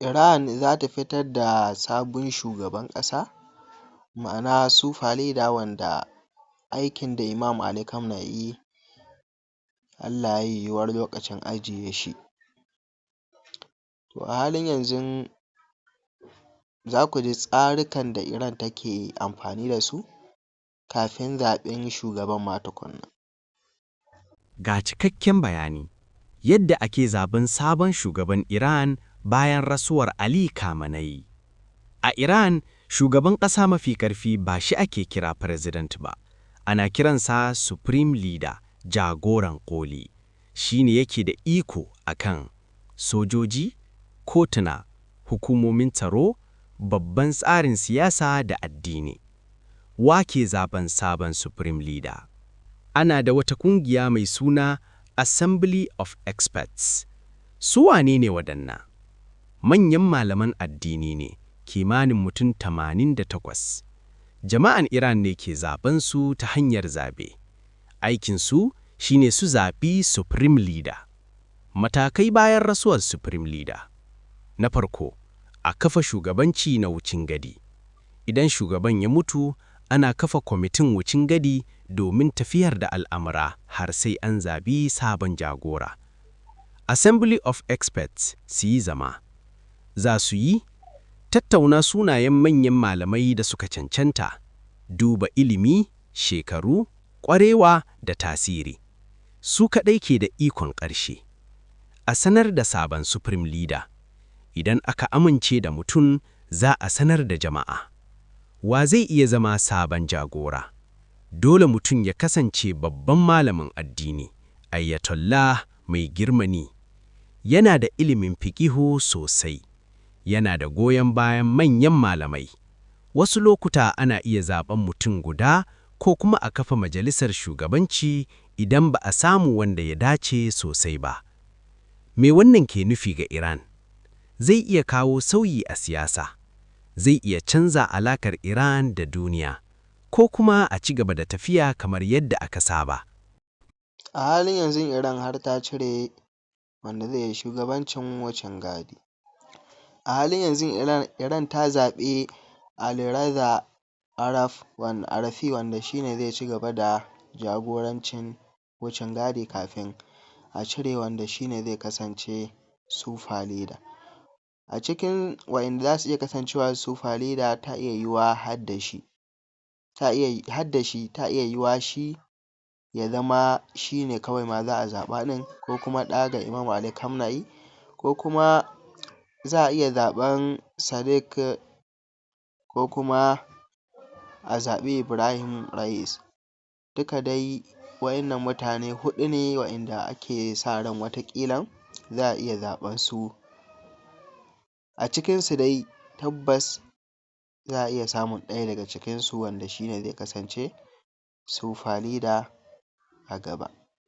Iran za ta fitar da sabon shugaban ƙasa, ma'ana super leader, wanda aikin da Imam Ali Khamenei Allah ya yi yiwuwar lokacin ajiye shi. To a halin yanzun za ku ji tsarukan da Iran take amfani da su kafin zaɓen shugaban ma tukunna. Ga cikakken bayani yadda ake zaben sabon shugaban Iran bayan rasuwar Ali Khamenei. A Iran, shugaban ƙasa mafi ƙarfi ba shi ake kira president ba, ana kiransa Supreme Leader, jagoran koli. Shi ne yake da iko akan sojoji, kotuna, hukumomin tsaro, babban tsarin siyasa da addini. Wa ke zaben sabon Supreme Leader? Ana da wata kungiya mai suna Assembly of Experts. Su wane ne waɗannan? Manyan malaman addini ne, kimanin mutum 88. Jama'an Iran ne ke zaben su ta hanyar zabe. Aikinsu shine su zaɓi Supreme Leader. Matakai bayan rasuwar Supreme Leader. Na farko, a kafa shugabanci na wucin gadi. Idan shugaban ya mutu, ana kafa kwamitin wucin gadi domin tafiyar da al'amura har sai an zabi sabon jagora. Assembly of Experts su yi zama. Za su yi tattauna sunayen manyan malamai da suka cancanta, duba ilimi, shekaru, ƙwarewa da tasiri. Su kaɗai ke da ikon ƙarshe. A sanar da sabon Supreme Leader. Idan aka amince da mutum, za a sanar da jama'a. Wa zai iya zama sabon jagora? Dole mutum ya kasance babban malamin addini, Ayatollah mai girmani. Yana da ilimin fiƙihu sosai. Yana da goyon bayan manyan malamai. Wasu lokuta ana iya zaben mutum guda ko kuma a kafa majalisar shugabanci idan ba a samu wanda ya dace sosai ba. Me wannan ke nufi ga Iran? Zai iya kawo sauyi a siyasa. Zai iya canza alakar Iran da duniya, ko kuma a ci gaba da tafiya kamar yadda aka saba. A halin yanzu Iran har ta cire wanda zai yi shugabancin wucin gadi. A halin yanzu Iran ta zaɓi Alireza Arafi, wanda shi ne zai ci gaba da jagorancin wucin gadi kafin a cire wanda shi ne zai kasance super leader. A cikin waɗanda za su iya kasancewa super leader, ta iya yiwuwa har da shi, ta iya yiwuwa shi ya zama shi ne kawai ma za a zaɓa ɗin, ko kuma ɗa ga Imam Ali Khamenei, ko kuma za a iya zaɓen Sadiq, ko kuma a zaɓi Ibrahim Raisi. Duka dai waɗannan mutane huɗu ne waɗanda ake sa ran wataƙila za a iya zaɓen su. A cikinsu dai tabbas za a iya samun ɗaya daga cikinsu wanda shi ne zai kasance super leader a gaba.